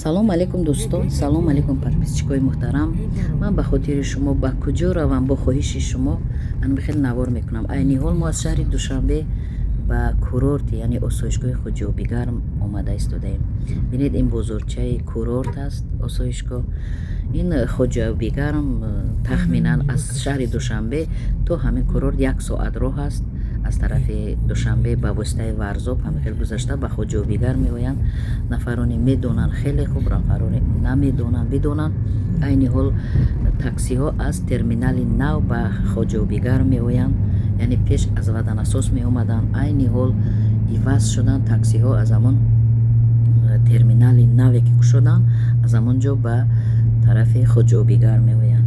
Салом алейкум, дӯстон, салом алейкум, подписчикои муҳтарам. Ман ба хотири шумо ба куҷо равам, бо хоҳиши шумо анбихел навор мекунам. Айни ҳол мо аз шаҳри Душанбе ба курорти, яъне осоишгоҳи Хоҷаобигарм омада истодаем. Бинед, ин бозорчаи курорт аст, осоишгоҳ. Ин Хоҷаобигарм тахминан аз шаҳри Душанбе то ҳамин курорт як соат роҳ аст. Аз тарафи Душанбе ба воситаи Варзоб ҳамин хел гузашта ба Хоҷаобигарм меоянд. Нафароне медонанд хеле хуб, нафароне намедонанд бидонанд. Айни ҳол таксиҳо аз терминали нав ба Хоҷаобигарм меоянд, яъне пеш аз Ваданасос меомаданд. Айни ҳол иваз шуданд таксиҳо, аз ҳамон терминали наве ки кушоданд, аз ҳамон ҷо ба тарафи Хоҷаобигарм меоянд.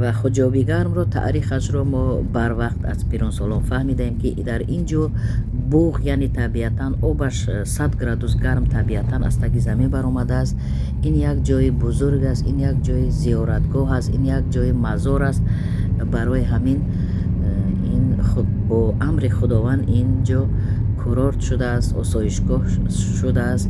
Ва Хоҷаобигармро таърихашро мо барвақт аз пиронсолон фаҳмидаем, ки дар ин ҷо буғ, яъне табиатан обаш 100 градус гарм табиатан аз таги замин баромадааст. Ин як ҷои бузург аст, ин як ҷои зиёратгоҳ аст, ин як ҷои мазор аст. Барои ҳамин ин бо амри Худованд ин ҷо курорт шудааст, осоишгоҳ шудааст.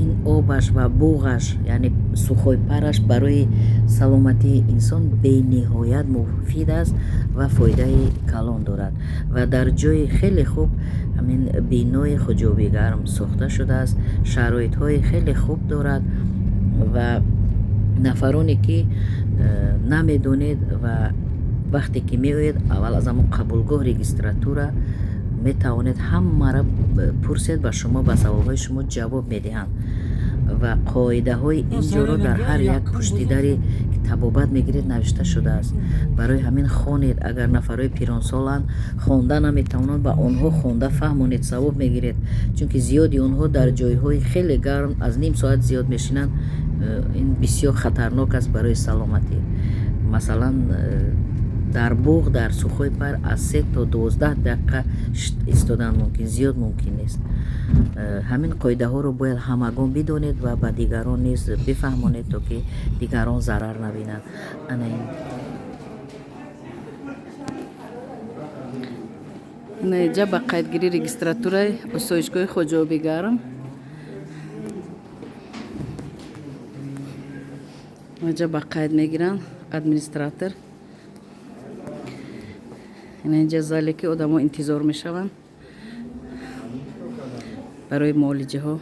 Ин обаш ва буғаш, яъне сухой параш барои саломатии инсон бениҳоят муфид аст ва фоидаи калон дорад. Ва дар ҷои хеле хуб ҳамин бинои Хоҷаобигарм сохта шудааст, шароитҳои хеле хуб дорад. Ва нафароне ки намедонед ва вақте ки меоед, аввал аз ҳамон қабулгоҳ регистратура метавонед ҳамаро пурсед, ба шумо ба саволҳои шумо ҷавоб медиҳанд. Ва қоидаҳои ин ҷоро дар ҳар як пуштидаре ки табобат мегиред навишта шудааст. Барои ҳамин хонед. Агар нафарҳои пиронсоланд, хонда наметавонанд, ба онҳо хонда фаҳмонед, савоб мегиред. Чунки зиёди онҳо дар ҷойҳои хеле гарм аз ним соат зиёд мешинанд. Ин бисёр хатарнок аст барои саломатӣ. Масалан, дар буғ, дар сухой пар аз 3 то 12 дақиқа истодан мумкин, зиёд мумкин нест. Ҳамин қоидаҳоро бояд ҳамагон бидонед ва ба дигарон низ бифаҳмонед, то ки дигарон зарар набинанд. Ана ин. Инҷа ба қайдгирӣ регистратураи осоишгоҳи Хоҷаобигарм. Инҷа ба қайд мегиранд администратор. Инҷа зале ки одамо интизор мешаванд барои муолиҷаҳо.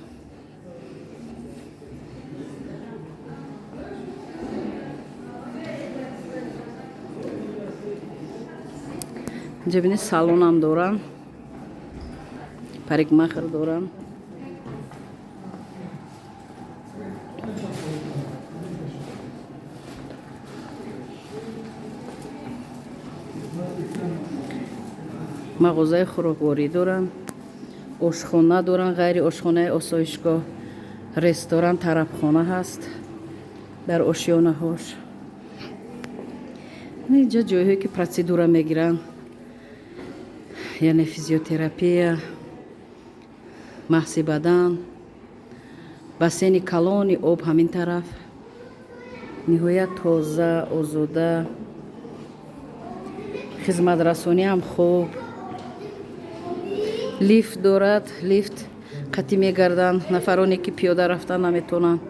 Инҷа бинед, салонам доранд, парикмахер доранд. Мағозаи хӯрокворӣ доранд, ошхона доранд, ғайри ошхонаи осоишгоҳ ресторан, тарабхона ҳаст дар ошёнаҳош. Инҷа ҷойҳое ки процедура мегиранд, яъне физиотерапия, маҳси бадан, бассейни калони об ҳамин тараф, ниҳоят тоза, озода, хизматрасониам хуб. Лифт дорад, лифт қатӣ мегарданд нафароне ки пиёда рафтан наметавонанд.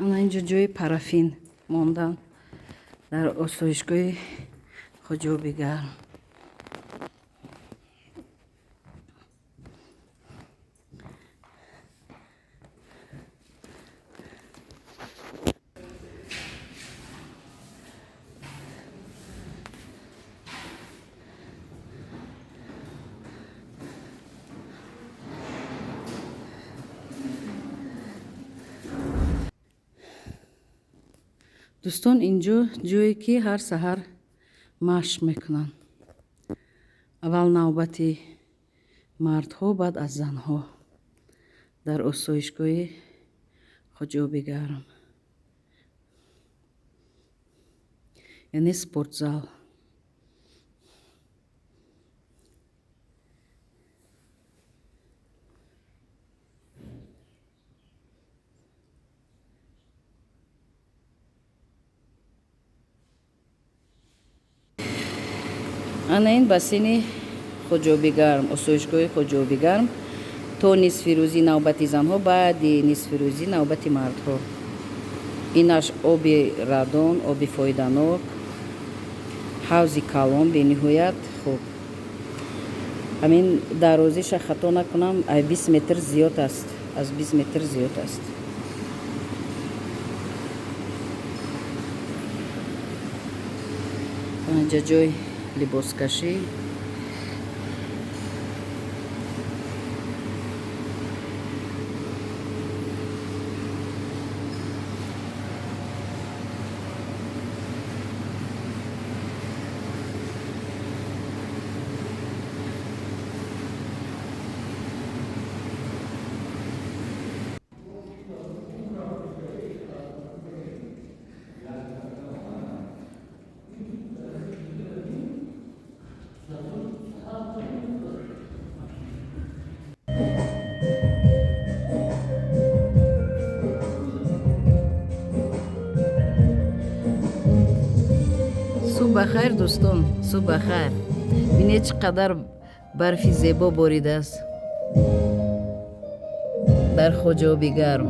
Ана инҷо ҷои парафин мондан дар осоишгоҳи Хоҷаобигарм. Дӯстон, инҷо ҷое ки ҳар саҳар машқ мекунанд. Аввал навбати мардҳо, баъд аз занҳо дар осоишгоҳи Хоҷаобигарм, яъне спортзал. Ана ин бассейни Хоҷаоби Гарм, осоишгоҳи Хоҷаоби Гарм. То нисфирӯзӣ навбати занҳо, баъди нисфирӯзӣ навбати мардҳо. Инаш оби радон, оби фоиданок, ҳавзи калон бениҳоят хуб. Ҳамин дарозиша хато накунам, ай 20 метр зиёд аст, аз 20 метр зиёд аст. Анҷа ҷой либоскашӣ. Субҳ бахайр, дӯстон, субҳ бахайр. Бинед, чӣ қадар барфи зебо боридааст дар Хоҷаоби Гарм.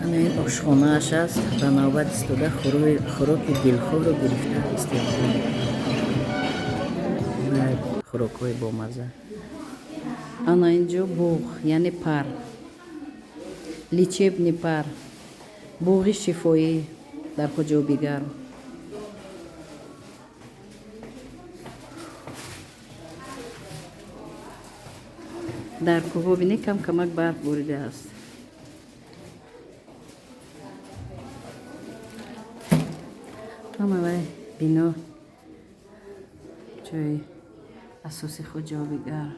Ана ин ошхонааш аст. Ба навбат истода хӯроки дилхоҳро гирифта истеъмол мекунад, хӯрокҳои бомазза. Ана ин ҷо боғ, яъне пар, лечебный пар, боғи шифоӣ дар Хоҷаоби Гарм. Дар кӯҳҳо бинед, кам камак барф боридааст. Ҳама вай бино, ҷои асоси Хоҷаоби Гарм.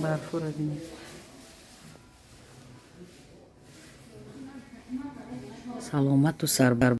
Барфҳоро бинед. Саломату сарбар.